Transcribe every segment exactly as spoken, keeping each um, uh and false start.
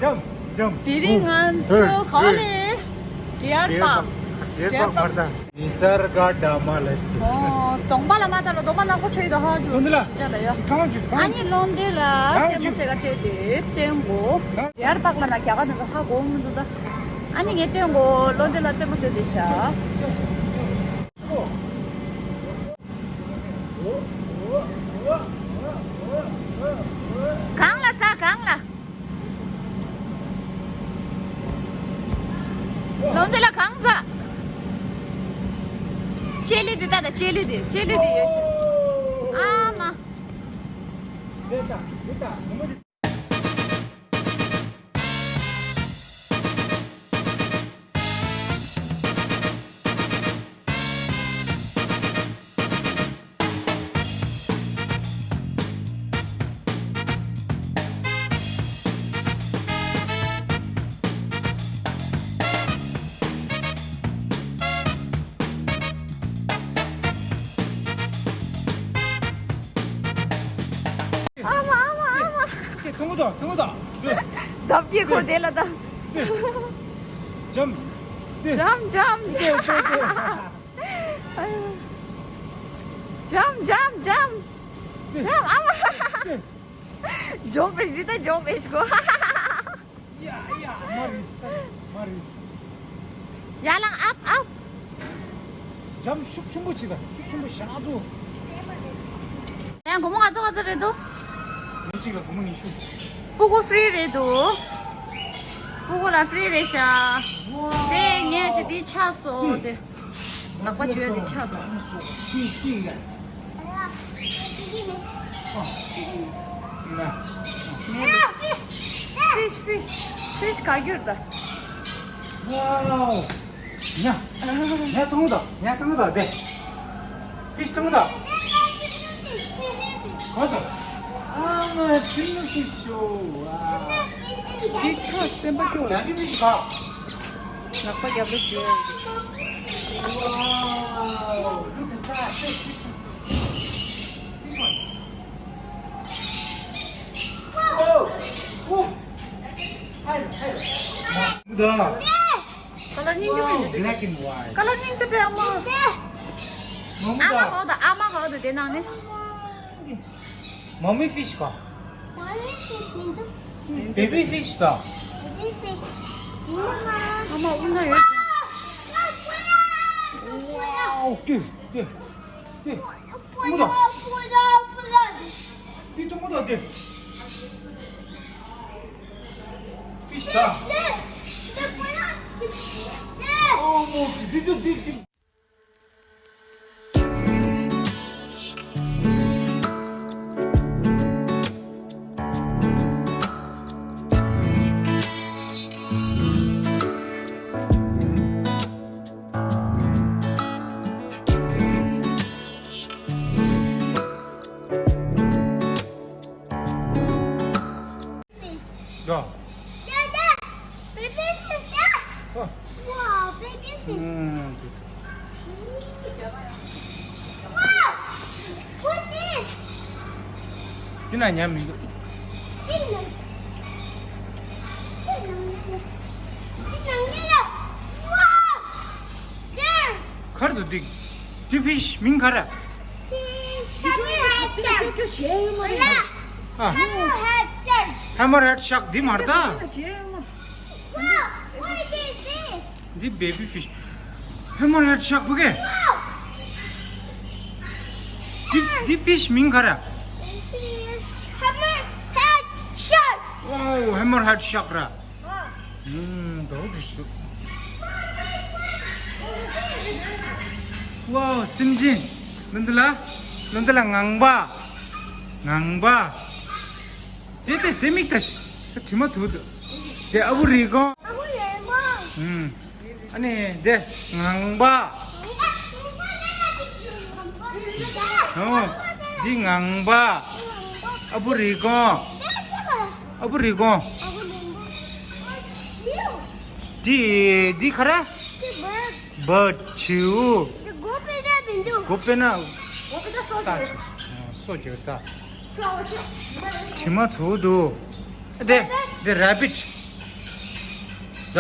འཇམ་འཇམ། དེ་རིང་ང་ཚོ་ག་པར་སླེབས། ཌི་ཨར་པཱག་ཌི་ཨར་པཱག་མར་ད། ནི་སར་ག་ཌ་མ་ལ་སྟེ། ཨོ། གདོང་པ་ལ་མ་ལྟ་ལ། གདོང་པ་ནག་པོ་ཆགས་ཡོད་དོ། ཧ་ཅུ་ལོན་ཌི་ལ་ཅ་ལ་ཡོད། གང་ཅི་གང་ཨ་ནི་ལོན་ཌི་ལ་གང་རྩེད་མོ་ཅི་རྩེ་ག་སྤྲད་དེ་སྟོན་གོ། གང་ཌི་ཨར་པཱག་ལ་ན་རྒྱ་གར་ནང་ཧ་གོ་མི་འདུག་ད། ཨ་ནི་ངས་སྟོན་གོ། ལོན་ཌི་ལ་རྩེད་མོ་རྩེ་དེ་ཤག་གང་ལ་ཟ་གང་ལ། ལོན་ཌི་ལ་གང་ཟ། ཅེ་ལི་འདི་ལྟ་ད། ཅེ་ལི་འདི་ཅེ་ལི་འདི་ཡོད་ཤག་ཨ་མ། ཨ་མ་ཨ་མ་ཨ་མ། ཁྱེད་ཐུང་ངུ་དང་ཐུང་ངུ་དང་། འདབ་ཀྱི་གོ་དེ་ལ་དང་། འཇམ། འཇམ་འཇམ་འཇམ། འཇམ་འཇམ་འཇམ། འཇམ་ཨ་མ། འཇོག་པའི་གཟི་ད་འཇོག་པའི་ཤི་གོ། ཡ་ཡ་མ་རིས་ད་མ་རིས། ཡ་ལང་ཨབ་ཨབ། འཇམ་ཤུགས་ཆེན་པོ་བྱེད་ད། ཤུགས་ཆེན་པོ་བཞག་ཚུ། ཡང་སྒོར་མོ་ག་ཚོད་ག་ཚོད་རེད་འདུག་ཉིན་གཅིག་ལ་སྒོར་མོ་ཉི་ཤུ། སྤུ་གུ་ཧྥི་རི་རེད་འདུག་སྤུ་གུ་ལ་ཧྥི་རི་རེད་ཤག་དེ་ངས་ཅི་དེ་ཆགས་སོང་དེ། ལག་པ་བྱོས་དེ་ཆགས་སོང་། ཕིཤ་ཕིཤ་ཕིཤ་ག་གྱུར་ད། ཉ། ཉ་ཐང་ད། ཉ་ཐང་ད་དེ། ཕིཤ་ཐང་ད། ག་ད། ཨ་མ་ཕི་ནུ་ཕིཤ་ཤོ། ཨ། ཕིཤ་ཤོ་སེམས་པ་སྐྱོ། ཡ་གི་ཕིཤ་ག་ལག་པ་རྒྱབ་ལ་བྱོས། Wow, look at that. This one. Oh, oh. Hi, hi. ད། ཀ་ལར་སྙིང་རྗེ་མོ་ཡིན། Black and white. ཀ་ལར་སྙིང་རྗེ་དྲན་མོ། མོ་མོ་ཨ་མ་ད། ག་བ་དང་ཨ་མ་ག་བ་དང་དེ་ནང་ནས། མོ་མི་ཕིཤ་ག Mommy fish མི་འདུག Baby fish ད། Baby fish ཨ་མ་དབུགས་ན་ཡོད། Wow, ཏེ་ཏེ་ཏེ། མོ་ད། ཏེ་ཏེ་མོ་ད་ཏེ། Fish ད། Oh, མོ་ཏེ་ཏེ་ཏེ་ཏེ། Fish. ཡ། Dada, baby fish. ཨ། Wow, baby fish. ཨུམ། Wow, what this? དེ་ན་ཉམས་མི་འདུག་དེ་ན། དེ་ན་ཉམས། དེ་ན་ཉམས། Wow! There! ག་རེ་འདུག་དེ། དེ་ཕིཤ་མིང་ག་རེ། Fish. Hammerhead shark. ཨ། Hammerhead shark. Hammerhead shark འདི་མ་རེད་ད། Wow, what is this? འདི་baby fish. Hammerhead shark བུ་གེ། Wow. འདི་འདི་ཕིཤ་མིང་ག་རེ། Hammerhead shark. Wow, hammerhead shark ར། ཨུམ། འདྲ་བོ་འདྲ་ཞིག་འདུག Wow, སེམས་ཅན། ལོན་ཌི་ལ། ལོན་ཌི་ལ་ངང་པ། ངང་པ། དེ་དེ་དེ་མིག་ལྟ་ཞིག་དྲི་མ་ཚུར་འདུག་དེ་ཨ་བུ་རི་ཀོན། ཨ་བུ་རི་ཀོན། ཨུམ། ཨ་ནི་དེ་ངང་པ། ཨོ། འདི་ངང་པ། ཨ་བུ་རི་ཀོན། ཨ་བུ་རི་ཀོན། འདི་འདི་ག་རེ། Bird བྱིའུ། སྒོ་ཕྱེ་ན་མི་འདུག་སྒོ་ཕྱེ་ན། སྒོ་ཕྱེ་ན་སོ་ད་གྱོན། སོ་གྱོན་ད། དྲི་མ་ཚུར་འདུག་དེ་དེ་rabbit། ད།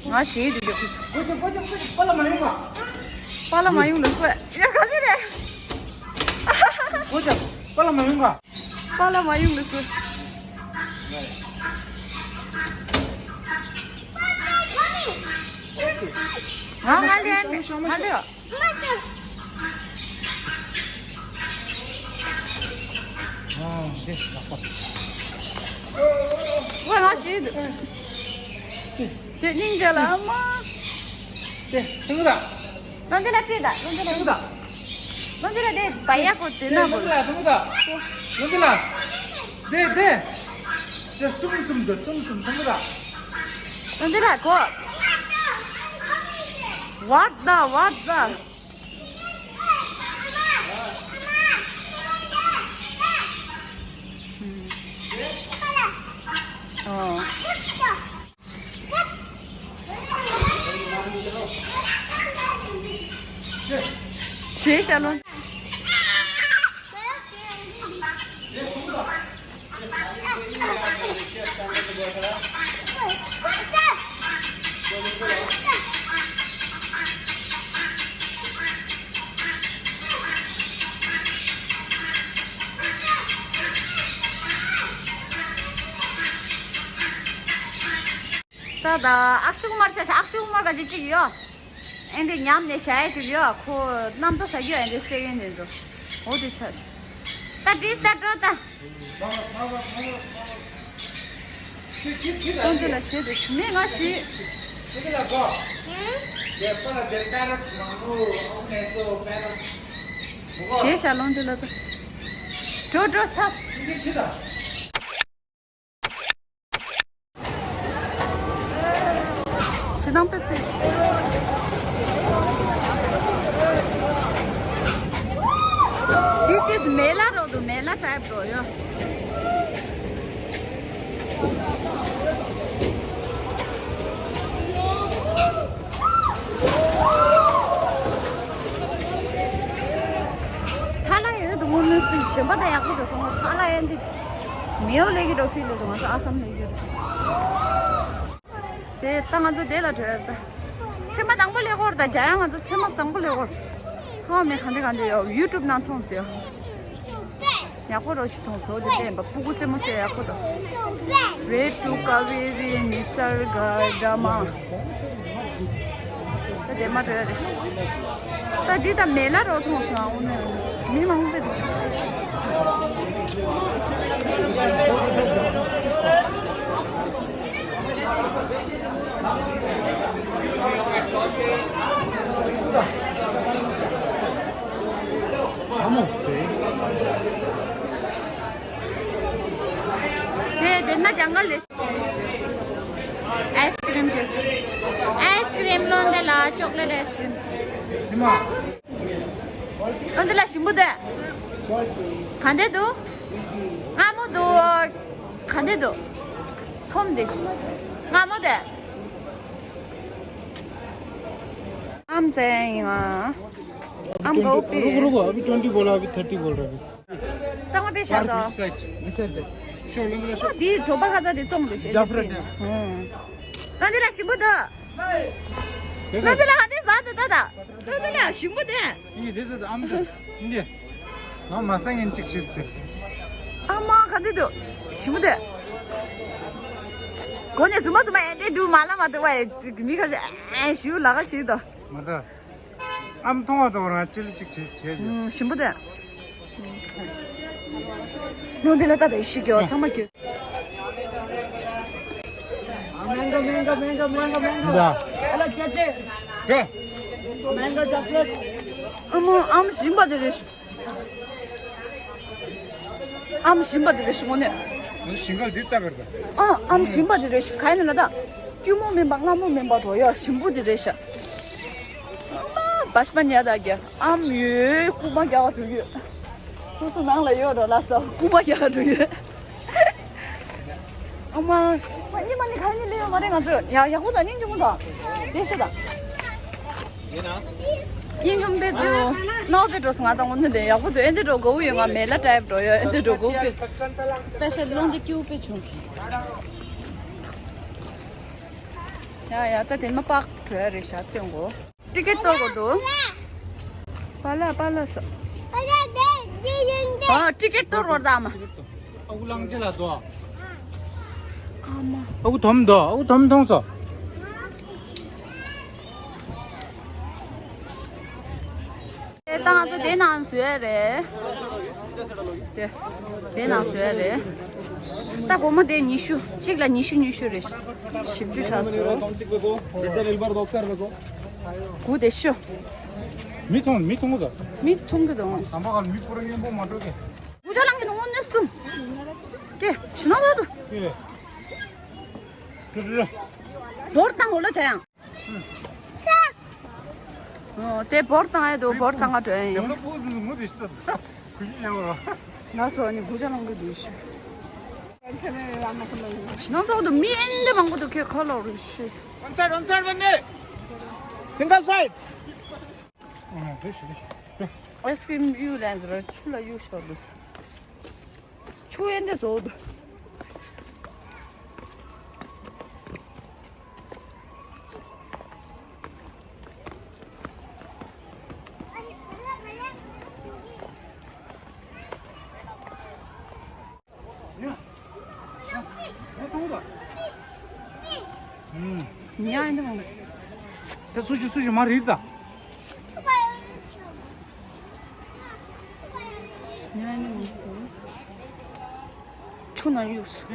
ང་ཞེས་དུ་འཇོག་པ་ལ་མ་ཡོང་ལ་སོ། པ་ལ་མ་ཡོང་ལ་སོ། ཡ་ག་ཚོད་རེད། པ་ལ་མ་ཡོང་ག་པ་ལ་མ་ཡོང་ལ་སོ། ང་ང་ལེན་ང་ལེན། ཨོ་འདི་ལག་པ། ཝ་ལ་ཤི། དེ་སྙིང་རྗེ་ལ་ཨ་མ། དེ་ཐུང་ད། ལོ་འདི་ལ་བྲིས་ད། ལོ་འདི་ལ་ཐུང་ད། ལོ་འདི་ལ་དེ་བ་ཡ་གོ་དེ་ན་ལོ་འདི་ལ་ཐུང་ད། ལོ་འདི་ལ། དེ་དེ། དེ་གསུམ་གསུམ་དེ་གསུམ་གསུམ་ཐུང་ད། ལོ་འདི་ལ་གོ། What the, what the? ཨོ། ཞེས་བྱ་ལོ། ད་ད་ཨག་ཤུ་ཀུ་མར་ཤ་ཤ་ཨག་ཤུ་ཀུ་མར་ག་ཅིག་ཅིག་ཡོད། ཨེ་འདི་ཉམས་ནས་བྱ་ཡ་ཅིག་ཡོད། ཁོ་རྣམ་ཐར་ཟ་རྒྱུ་ཨེ་འདི་སེ་ཡོན་འདི་ཚོ། འོ་དེ་ཚ། ད་བྲིས་ད་འགྲོ་ད། ཁོང་ཚོ་ལ་བྱེད་དུ་ཞུ་མེད་ང་ཞིག་ཞེས་བྱ་ལོང་དེ་ལ་ད། འགྲོ་འགྲོ་ཚ། ཞེ་སྡང་དཔེ་ཚིག་འདི་ཏིས་མེ་ལ་རོ་འདུག་མེ་ལ་ཊའིབ་རོ་ཡོད། ཐ་ལ་ཡོད་འདུག་ངོ་མ་ཞིམ་པ་དང་ཡག་པོ་འདུག་སོང་ཐ་ལ་ཡོད་འདི་མེའོ་ལེགས་ཀྱི་འགྲོ་ཕིལ་ལེ་འདུག་ང་ཚོ་ཨ་སམ་ལེགས་ཀྱི་རེད། དེ་ད་ང་ཚོ་དེ་ལ་བྲོས་ད། ཚེ་མ་དང་པོ་ལེགས་སྐོར་ད་བྱ་ཡང་ང་ཚོ་ཚེ་མ་དང་པོ་ལེགས་སྐོར། ཧ་མེ་ག་འདི་ག་འདི་ཡོད་ཡུ་ཊུབ་ནང་མཐོང་ཟེར། ཡག་པོ་རོ་ཞིག་མཐོང་སོ་དེ་བསྟན་པ་སྤུ་གུ་རྩེད་མོ་རྩེ་ཡག་པོ་དང་། རེད་ཊུ་ཀ་ཝེ་རི་ནི་སར་ག་ཌ་མ། ད་དེ་མ་བྲོས་རེད། ད་འདི་ད་མེ་ལ་རོ་མཐོང་སོང་ཨ་འོ་ན་མི་མང་པོ་འདུག་དེ་དེ་ན་ཇང་གལ་རེད། ཨའི་སི་ཀྲིམ་ཅོས། ཨའི་སི་ཀྲིམ་ལོན་དེ་ལ་ཅོག་ལེ་ཊི་ཨའི་སི་ཀྲིམ། ལོན་དེ་ལ་ཞིམ་པོ་དེ། ག་འདྲ་འདུག་སྔ་མོ་འདུག་ག་འདྲ་འདུག་ཐོམ་དེ། སྔ་མོ་དེ། I'm saying, uh, I'm go रुको, रुको, रुको, अभी ट्वेंटी बोला, अभी थर्टी बोल रहा है अभी। གཙང་མ་དཔེ་བཞག་དོ། Park which side? This side. Show, let me show. འདི་གྲོ་པ་ཁ་ཚ་འདི་བཙོང་འདི་བཞིན་Jafra འདི། Dam. ཧུང་། རང་འདི་ལ་ཞིམ་པོ་འདུག་རང་འདི་ལ་ཧ་འདི་ཟ་འདི་ད་ད། རང་འདི་ལ་ཞིམ་པོ་འདི། འདི་འདི་འདི་ཨམ་ཅོག་འདི། ང་མ་སང་ཡིན་གཅིག་ཤེས་ཏེ། ཨ་མ་ག་འདི་འདུག་ཞིམ་པོ་འདི། གོ་ནས་ཟུམ་མ་ཟུམ་མ་ཨེ་འདི་འདུག་མ་ལ་མ་འདུག་བ་ཨེ་མི་ཁ་ཤས་ཨེ་ཞིབ་ལ་ཁ་ཞིག་འདུག་མ་ད། ཨམ་མཐོང་བ་དང་རང་ཅི་ལི་ཅིག་བྱེད་བྱེད་ཀྱི། ཞིམ་པོ་དེ། ནོ་དེ་ལ་ལྟ་དེ་ཤི་གྱོ་ཚང་མ་གྱོ། Mango, mango, mango, mango, mango. ཡ། I like chocolate. ཡ། Mango chocolate. ཨམ་ཨམ་ཞིམ་པ་དེ་རེད། ཨམ་ཞིམ་པ་དེ་རེད་ཤི་ངོ་ནས། ཞིང་ཁ་འདི་ལྟ་བར་ད། ཨ་ཨམ་ཞིམ་པ་དེ་རེད་ཤི་ག་ཡིན་ལ་ད། སྐྱུར་མོ་མིན་པ་མངར་མོ་མིན་པ་འགྲོ་ཡ་ཞིམ་པོ་དེ་རེད་ཤ། ཨ་མ་བཤ་ཉལ་ད་གི་ཨམ་ཡོད་རྐུ་མ་རྒྱག་འགྲོ་ཡོད། སོ་སོ་ནང་ལ་ཡོད་འགྲོ་ལ་སོ་རྐུ་མ་རྒྱག་འགྲོ་ཡོད། ཨ་མ། ཉི་མ་ནི་ག་ནི་ལེ་ཡོད་མ་རེད་ང་ཚོ་ཡ་ཡག་པོ་དང་སྙིང་རྗེ་མོ་དང་། དེ་ཤི་དང་། ཡིན་ན། ཡིན་ཡོང་པའི་དུ་ནོར་བའི་འགྲོ་སོང་། ང་དང་འོ་ན་ལས་ཡག་པོ་འདུག་ཨེ་འདི་འགྲོ་དགའ་བོ་ཡོད། ང་མེ་ལ་ཏྲའིབ་འགྲོ་ཡོད། ཨེ་འདི་འགྲོ་དགའ་བོ་དཔེ་སི་པེ་ཤལ་ལོང་འདི་སྐྱིད་པོ་དཔེ་བྱུང་། ཡ་ཡ། ད་དེ་མ་པག་བྲོས་རེད་ཤག་སྟོན་གོ། ཊི་ཀེ་ཊི་གཏོར་དགོས་འདུག་པཱ་ལགས་པཱ་ལགས་སོ། ཨ་ཊི་ཀེ་ཊི་གཏོར་དགོས་འདུག་ཨ་མ། ཨ་ཁུ་གླང་ཆེན་ལ་དོ། ཨ་མ། ཨ་ཁུ་དོམ་དོ། ཨ་ཁུ་དོམ་མཐོང་སོང་། དེ་ད་ང་ཚོ་དེ་ནང་བཟོས་རེད། དེ་དེ་ནང་བཟོས་རེད། ད་སྒོར་མོ་དེ་ཉི་ཤུ། གཅིག་ལ་ཉི་ཤུ་ཉི་ཤུ་རེད། བཞི་བཅུ་ཆགས་སོང་། གུ་དེ་ཤོ། མི་མཐོང་། མི་མཐོང་གི་འདུག་མི་མཐོང་གི་འདུག་ཟམ་པ་སྒང་མི་སྤུ་ར་སྙན་པོ་མ་འགྲོ་གི། དགུ་ཆ་ལང་གི་ནོ་ནོ་སུ། ཀེ་ཤི་ན་ལོ་དུ། ཀེ། ཀེ་ཀེ། བོར་བཏང་འོ་ལ་ཆ་ཡང་། ཨོ་དེ་བོར་བཏང་ཡ་འདུག་བོར་བཏང་ག་འགྲོ་ཡ་ཡིན། ན་སོ་ནི་དགུ་ཆ་ལང་གི་འདུག་ཤི། ཤི་ན་ལོ་དུ་མི་ཨེན་ལེ་མང་པོ་འདུག་ཁེ་ཁ་ལོ་རུ་ཤི། One side, one side, one minute. Single side. ཨ་ཨའི་སི་ཀི་རིམ་གཡུག་ལན་ཟེར་ཆུ་ལ་གཡུག་ཤོར་འདུག་ཆུ་ཨེ་འདྲ་བཟོ་འདུག་ཉ་ཨེ་འདྲ་མང་། ད་སུ་ཞིག་སུ་ཞིག་མ་རིག་ད། ཆུ་ནང་གཡུགས།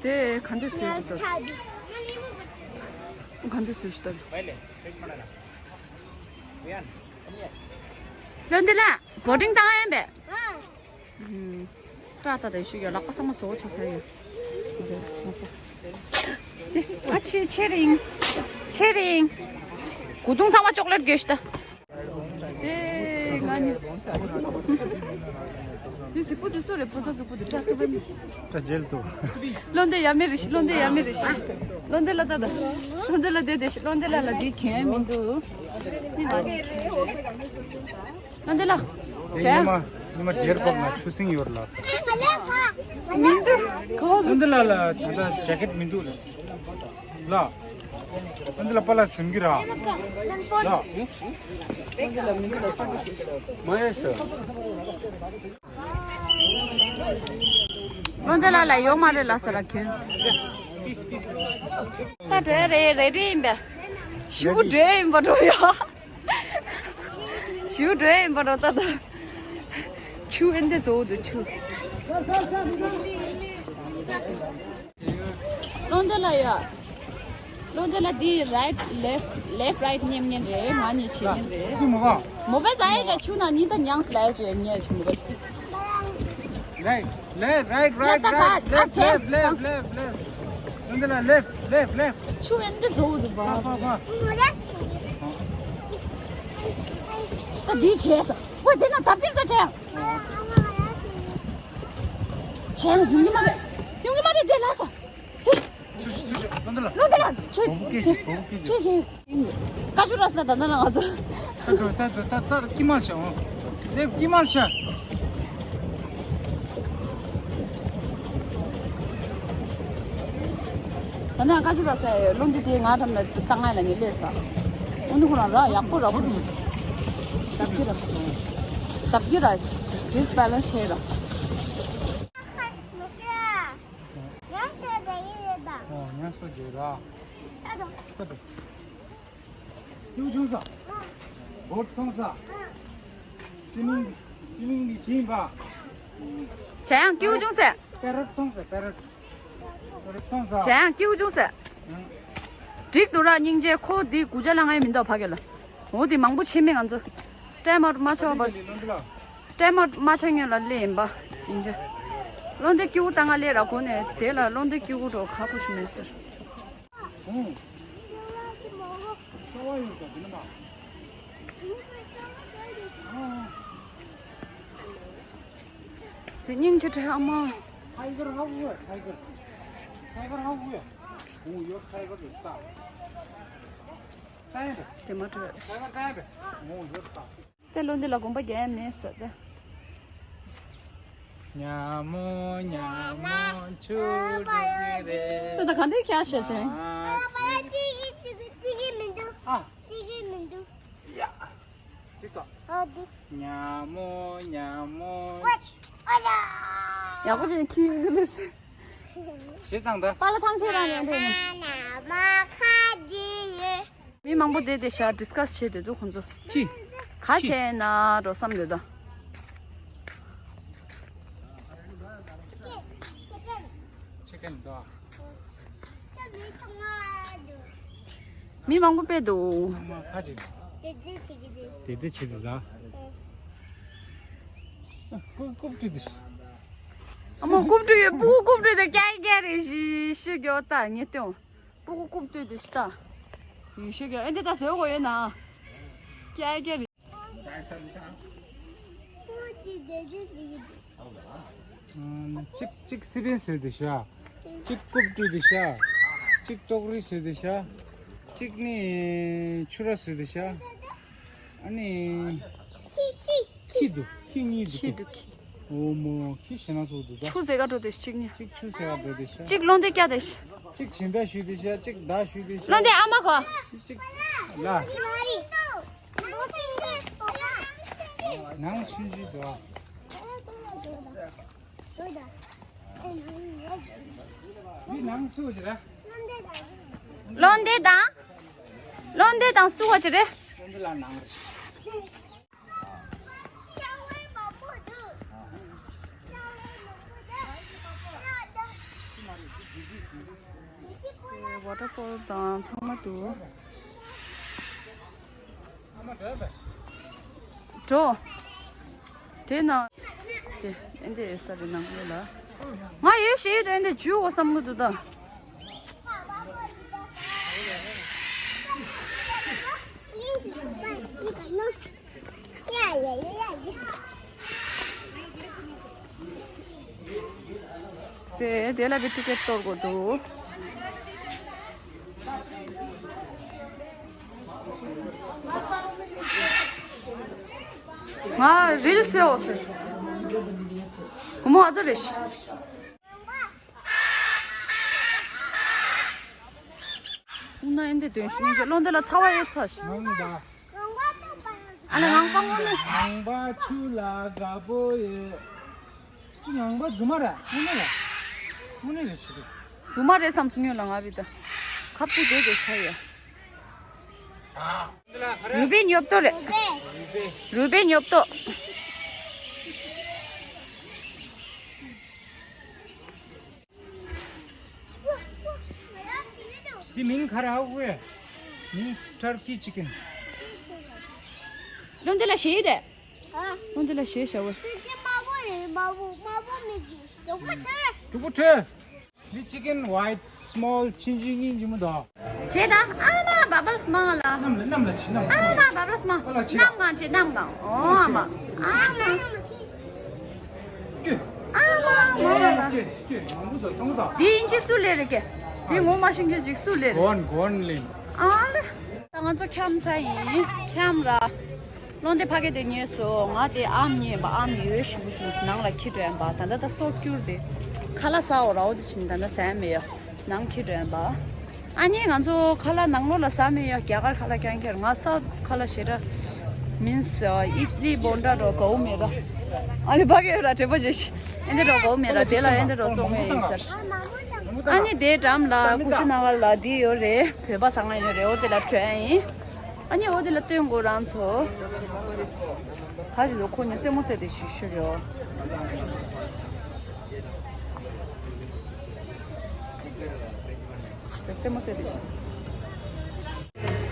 དེ་ག་འདྲ་བཟོས་ཀྱི་འདུག་ག་འདྲ་བཟོས་ཀྱི་འདུག་བློན་འདི་ལ་བོ་ཊིང་བཏང་ཡན་པས། ཨ། ཨུམ། སྐྲ་ད་ལྟ་ཞིག་ཡོད། ལག་པ་ཚང་མ་བཟོ་བོ་ཆགས་ཚར་ཡོད། ཨ་ཆེ་ཆེ་རིང་། ཆེ་རིང་། གོས་ཐུང་ཚང་མ་ཅོག་ལེཊ་གྱོས་ཤི་ད། དེ་ང་ནི། དེ་གཟིག་པོ་དེ་སུ་རེད། ཕོ་གསར་གཟིག་པོ་དེ་སྐྲ་ཐུབ་པ་མི། སྐྲ་རྒྱལ་དུ། བློན་འདི་ཡ་མེ་རེ་ཤི། བློན་འདི་ཡ་མེ་རེ་ཤི། བློན་འདི་ལ་ད་ད། བློན་འདི་ལ་དེ་དེ་ཤི། བློན་འདི་ལ་ལ་དེ་གྱོན་མི་འདུག་མི་ང་ནི། ཨ་འདི་ལ། ཇ། ཉི་མ་ཉི་མ་དེར་བབས་ན་ཆུ་སྲིན་ཡོད་ལ། མི་འདུག་གོ་ཨ་འདི་ལ་ལ་ད་ལྟ་ཇེ་ཀེཊ་མི་འདུག་ལ། ལ། ཨ་འདི་ལ་པ་ལ་སིམ་གི་ར། ལ། མ་ཡེ་ཤ། བློན་འདི་ལ་ལ་ཡོད་མ་རེད་ལ་ས་ར་ཁྱོད། ད་འགྲོ་ཡ་རེད། རེ་རེ་ཡིན་པས། ཞི་བོ་འགྲོ་ཡ་ཡིན་པ་འགྲོ་ཡ། ཞུ་འགྲོ་ཡིན་པ་རོ་ད་ད། ཆུ་ཨེ་འདི་བཟོ་འདུག་ཆུ། བློན་འདི་ལ་ཡ། བློན་འདི་ལ་འདི་རའིཊ་ལེཕཊ་ལེཕཊ་རའིཊ་མཉམ་མཉམ་རེད། ང་གཉིས་བྱེད་མཉམ་རེད། འདི་མོ་ག་མོ་བེ་ཟ་ཡ་ག་ཆུ་ན་ཉིན་ད་ཉངས་ལ་ཡ་ཆུ་ཉལ་ཆུ་མོ་བེ། རའིཊ། Left, right, right, right, left, left, left, left, left. ཨེ་འདི་ལ་left, left, left. ཆུ་ཨེ་འདི་བཟོ་འདུག་པ། པ་པ་པ། ད་འདི་བྱས་ས། ཝེ་དེ་ན་ད་པིར་ད་བྱས་ཡང་། བྱས་ཡང་ཡོང་གི་མ་རེད། ཡོང་གི་མ་རེད་དེ་ལ་ས། དེ། ཚུར་ཤོག་ཚུར་ཤོག་ལོ་འདི་ལ། ལོ་འདི་ལ། ཁྱེད། བོ་བོ་སྐད་ཀྱིས་བོ་བོ་སྐད་ཀྱིས། ཁྱེད་ཁྱེད། ཀ་ཅུ་ར་ས་ད་ད་ན་ང་ཚོ། ད་ད་ད་ད་ད་ཀི་མ་ཤ་འོ། ལེབ་ཀི་མ་ཤ། ད་ན་ཀ་ཅུ་ར་ས་ཡ་ལོ་འདི་དེ་ང་འགྲམ་ལ་ད་ང་ལ་ངས་ལས་ས། འོ་འདི་ཁོ་རང་ར་ཡག་པོ་ར་པོ། ད་ཀི་ར། ད་ཀི་ར། ཌིས་བྷེ་ལེན་སི་ཆེ་ར། ཉ་སོ་རེད་ད། ཨོ་ཉ་སོ་རེད་ད། ད་ད། ད་ད། ཀེའུ་ཆུང་ས། བོ་ཊི་མཐོང་ས། སི་མིང་སི་མིང་གི་ཆིན་པ། བྱས་ཡང་ཀེའུ་ཆུང་ས། པེ་རོ་ཊི་མཐོང་ས་པེ་རོ་ཊི། པེ་རོ་ཊི་མཐོང་ས། བྱས་ཡང་ཀེའུ་ཆུང་ས། ཨང་། འགྲིག་འདུག་ར་སྙིང་རྗེ། ཁོ་འདི་དགུ་ཆ་ལ་ང་ཡི་མི་འདུག་ཕ་གི་ལ། འོ་དེ་མང་པོ་ཕྱིན་མི་ང་ཚོ། ཊེམ་ཨའུཊ་མ་ཆོག་པ། ཊེམ་ཨའུཊ་མ་ཆོག་ཉོན་ལ་ལེ་ཡིན་པ། ཡིན་ཅེ། བློ་འདི་སྐྱིད་པོ་ད་ང་ལེ་ར་གོ་ནས་དེ་ལ་བློ་འདི་སྐྱིད་པོ་འགྲོ་ཁ་ཁུ་ཞུ་མེད་ཟེར། ཨོ། ཀ་བ་ཡོད་ཀ་དེ་ནི་མ། ཨོ། དེ་སྙིང་རྗེ་བྲལ་ཨ་མ། Tiger how good, tiger. Tiger how good. Oh, your tiger is tough. Tiger. དེ་མ་བྲོས། Tiger, tiger. Oh, your tough. དེ་ལོ་འདི་ལ་དགོངས་པ་རྒྱག་ཡ་མེད་ཟེར་ཏེ། ཉ་མོ་ཉ་མོ་ཆུ་འགྲོ་གི་རེད། ད་ག་འདྲ་ཁྱག་ཤ་ཆེ། ཨ། ཅི་གི་ཅི་གི་ཅི་གི་མི་འདུག་ཨ། ཅི་གི་མི་འདུག་ཡ། ཅི་སོ། ཨ་འདི། ཉ་མོ་ཉ་མོ། ཨ་ཡ། ཡག་པོ་ཅིག་ཁྱི་འདི་ལས། ཞེས་དང་ད། པཱ་ལགས་ཐང་ཆད་རང་ཡོང་དེ་ནི། མི་མང་པོ་བསྡད་དེ་ཤག་ཌི་སི་ཀ་སི་བྱས་བསྡད་འདུག་ཁོང་ཚོ། ཅི། ག་བྱས་ན་འགྲོ་བསམ་ཡོད་ད། ཅི་ཀན་དོ། མི་མང་པོ་དཔེ་འདུག་ཨ་མ་ཁ་ཅིག་དེ་དེ་བྱེད་ཀྱི་འདུག་དེ་དེ་བྱེད་འདུག་ད། ཀུབ་ཀུབ་ཀྲི་དེ། ཨ་མ་ཀུབ་ཀྲི་ཡོད། སྤུ་གུ་ཀུབ་ཀྲི་དེ་སྐྱ་སྐྱ་རེད། ཞི་ཞི་རྒྱོ་ད་ངས་སྟོན། སྤུ་གུ་རྐུབ་སྟོད་དེ་ཤི་ད། ཡུལ་ཤོད་ཀྱང་ཨེ་འདི་ད་བཟོས་དགོས་ཡོད་ན། ཀྱ་ཀྱ་རེད། གཅིག་གཅིག་སི་པན་བཟོས་དེ་ཤ། གཅིག་རྐུབ་སྟོད་དེ་ཤ། གཅིག་ཏོག་རི་བཟོས་དེ་ཤ། གཅིག་ནི་ཆུ་ར་བཟོས་དེ་ཤ། ཨ་ནི། ཁྱི་འདུག་ཁྱི་གཉིས་འདུག་ཁྱི་འདུག་ཁྱི། འོ་མོ་ཁྱི་ཞེ་ན་ཚོགས་འདུག་ད། ཆུ་ཟེ་ག་འགྲོ་དེ་གཅིག་གཉིས། གཅིག་ཆུ་ཟེ་ག་འགྲོ་དེ་ཤ། གཅིག་བློ་འདི་སྐྱ་དེ་ཤ། གཅིག་བྱིན་པ་ཞུས་དེ་ཤ། གཅིག་མདའ་ཞུས་དེ་ཤ། བློ་འདི་ཨ་མ་གོ། གཅིག་ལ། ནང་ཆུང་ཆུང་འདུག་འདི་ནང་སུ་ཞིག་རེད། བློ་འདི་དང་། བློ་འདི་དང་སུ་བ་ཞིག་རེད། བློ་འདི་ལ་ནང་རེད། ཝ་ཊར་ཕོལ་དང་ཚང་མ་འདུག་འགྲོ། དེ་ན། དེ་ཨེ་འདི་ཨེ་ས་རེད་ནང་ཡོད་ལ། ང་ཡོད་ཤེས་ཡོད་དེ་ཨེ་འདི་འཇུ་འོ་བསམ་གི་འདུག་ད། དེ་དེ་ལ་བི་ཊི་ཀེ་ཊི་གཏོར་དགོས་འདུག་ང་རིལ་སེ་འོ་ཟེར། བུ་མོ་ཨ་ཙི་རེ་ཤི། ཨུ་ན་ཨེ་འདི་དོན་ཤིང་ཅོ་ལོ་འདི་ལ་ཚ་བ་ཡོད་ཚ་ཤི། ཨ་ལ་ངང་པ་ངོ་ནི། ངང་པ་ཆུ་ལ་དགའ་པོ་ཡོད། ངང་པ་རྫུན་མ་རེད། དངོས་གནས་རེད། དངོས་གནས་རེད་ཞིག་རེད། རྫུན་མ་རེད་བསམ་སོང་ཡོད་ལ་ང་བི་ད། ཁབ་ཏུ་དེ་དེ་ཚ་ཡོད། རུས་པའི་ཉོབ་ཏོ་རེད། རུས་པའི་ཉོབ་ཏོ། འདི་མིང་ག་རེ་ཧ་གོ་ཡ། མིང་ཊར་ཀི་ཅི་ཀན། ལོ་འདི་ལ་ཞེས་ཡོད་དེ། ཨ། ལོ་འདི་ལ་ཞེས་བྱ་བ། དེ་དམར་པོ་རེད། དམར་པོ་དམར་པོ་མི་འདུག་དྲུག་པོ་ཁྲོས། དྲུག་པོ་ཁྲོས། འདི་ཅི་ཀན་ཝའི་ཊི་སི་མོལ་ཆུང་ཆུང་གཉིས་འཇུ་མི་འདུག་བྱས་ད་ཨ་མ་བ་བལ་སི་མང་ལ། གནམ་ལ་གནམ་ལ་ཕྱིན་གནམ་ལ། ཨ་མ་བ་བལ་སི་མང་། ཨ་ལ་ཕྱིན་གནམ་གང་ཆེ་གནམ་གང་། ཨོ་ཨ་མ། ཨ་མ། ཀྱེ། ཨ་མ་མ་ལ། ཀྱེ་ཀྱེ་མང་པོ་དང་ཐང་དང་། འདི་ཡིན་ཅི་སུ་ལས་རེད་ཀྱེ། འདི་ངོ་མ་ཤེས་མཁན་ཅིག་སུ་ལས་རེད། གོན་གོན་ལིན། ཨ་ལེ། ད་ང་ཚོ་འཁྱམ་ཚར་ཡིན། འཁྱམ་ར། བློ་འདི་ཕ་གི་དེ་ཉོས་སོ། ང་དེ་ཨམ་ཉོས་པ་ཨམ་ཡོད་ཞུ་གི་བྱུང་སོ། ནང་ལ་ཁྱི་འགྲོ་ཡན་པ་ད་ལྟ་ད་སོ་སྐྱུར་དེ། ཁ་ལག་ཟ་འོ་ར་འོ་དེ་བྱིན་ད་ལྟ་ཟ་ཡ་མེད་ཡ། ནང་ཁྱི་འགྲོ་ཡན་པ། ཨ་ནི་ང་ཚོ་ཁ་ལག་ནང་ལོགས་ལ་ཟ་མེད་ཡ། རྒྱ་གར་ཁ་ལག་རྐྱང་རྐྱང་ང་ས་ཁ་ལག་ཞེ་དྲག་མིན་སི་ཨིད་ལི་བོན་ཌ་རོ་གའུ་མེ་ར། ཨ་ནི་ཕ་གི་ར་དྲེ་པོ་ཇེ་ཤི། ཨེ་འདི་རོ་གའུ་མེ་ར་དེ་ལ་ཨེ་འདི་རོ་བཙོང་ངེ་ཡིན་ཟེར། ཨ་ནི་དེ་འགྲམ་ལ་ཀུ་ཤུ་ནང་ལ་འདི་ཡོད་རེད། བོད་པ་ཚང་ལ་ཡོད་རེད། འོ་དེ་ལ་བྲོས་ཡིན། ཨ་ནི་འོ་དེ་ལ་སྟོན་དགོས་རང་ཚོ། ད་ཅི་ལོ་ཁོ་ནི་རྩེད་མོ་རྩེ་དེ་ཞུ་ཞུ་ཡོད། རྩེད་མོ་རྩེ་དེ་ཞུ།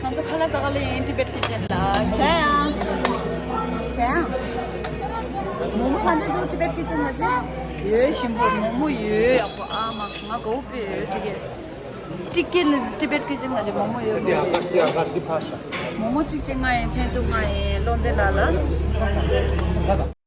ང་ཚོ་ཁ་ལག་ཟ་ག་ལ་ཡིན། ཊི་བེཊ་ཀི་ཅན་ལ་བྱས་ཡང་། བྱས་ཡང་། མོག་མོག་ག་འདྲ་འདུག་ཊི་བེཊ་ཀི་ཅན་ལ་བྱས། ཡོད་ཞིམ་པོ་མོག་མོག་ཡོད་ཡག་པོ་ཨ་མ་ང་དགའ་པོ་དཔེ་ཡོད་ཊི་ཀེ། ཊི་ཀེ་ལ་ཊི་བེཊ་ཀི་ཅན་ལ་བྱས་མོག་མོག་ཡོད་པོ། མོག་མོག་གཅིག་བྱས་ང་ཡིན་འཐེན་ཐུབ་ང་ཡིན་བློ་འདི་ལ་ལ།